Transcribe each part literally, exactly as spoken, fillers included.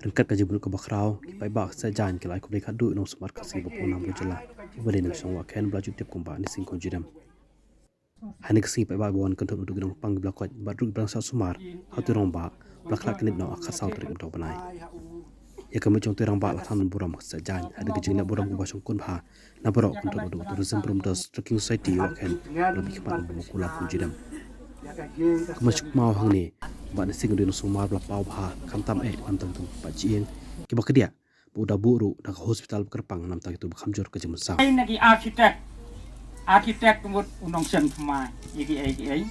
Ryngkat ka jingmut kaba khraw, ki paidbah ka Saitjaiñ ki la ai khublei khatduh ïa u nongsumar Khasi ba pynlong bun jylla kiba dei na ka shnong Wahkhen ba la ju tip kumba Nising Kongjuidem. Ha kane ka sngi paidbah ba wan kynthoh naduh ki nongpang kiba la koit bad ruh kiba dang sah sumar ha utei u rangbah ba la khlad kynit noh ha ka khatsaw tarik mynta u bnai. Ïa ka miet jong utei u rangbah la than burom ha ka Saitjaiñ hadien ka jingleh burom kaba shongkun bha na baroh, kynthoh naduh u Tourism Promoters Trekking Society Wahkhen, ba la pynkhmat u Bah Makular Kongjuidem. Kumba shu kynmaw hangne, Bah Nising u dei u nongsumar ba la paw bha, khamtam eh namar kito kiba jingïeng, kiba kdiah, bad u da buh ruh da ka hospital ba kyrpang namar kito ba kham jur ka jingmynsaw. Ai na ki architect, architect ka mut u nongseng thymmai ïa kiei kiei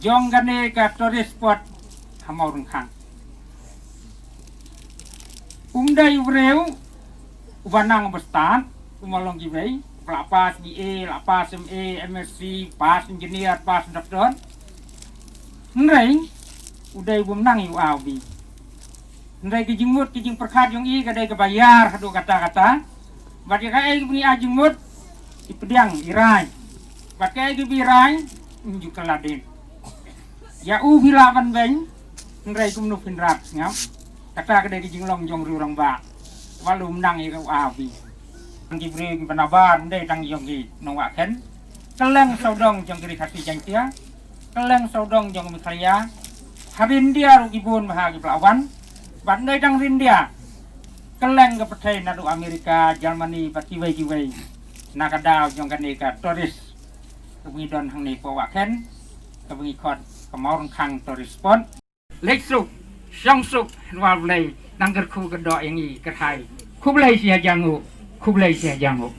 jong kane ka tourist spot ha Mawryngkhang. Um dei u briew uba nang ba stad, um long kiwei, ba la pass B A, la pass M A, M Sc, pass engineer, pass doctor. Hynrei u dei bym nang ïa u A u B. Hynrei ka jingmut ka jingpyrkhat jong i ka dei kaba ïar haduh katta katta. Bad ïa kaei kaba ngi ai jingmut, i pdiang i rai. Bad kaei kaba i rai, im ju kylla dien. Ïa u phi lah ban beiñ, hynrei kumno phin rat, sngap. Kata ka dei ka jinglong jong u rangbah. Wat la um nang ïa u A u B. Tang ki briew kiba nabar, ym dei tang jong ki nong Wahkhen. Kylleng sawdong jong ki Ri Khasi Jaiñtia, kylleng sawdong jong Meghalaya, ha India ruh ki bun bha kiba la wan. Bad ym dei tang India, kylleng ka pyrthei naduh America, Germany bad kiwei kiwei. Na ka daw jong kane ka tourist kaba ngi don hangne hapoh Wahkhen, kaba ngi khot ka Mawryngkhang Tourist Spot. Leit suk, shong suk, ha U Blei, nang kyrkhu kyrdoh ïa ngi kyrhai. Khublei shihajar nguh, khublei shihajar nguh.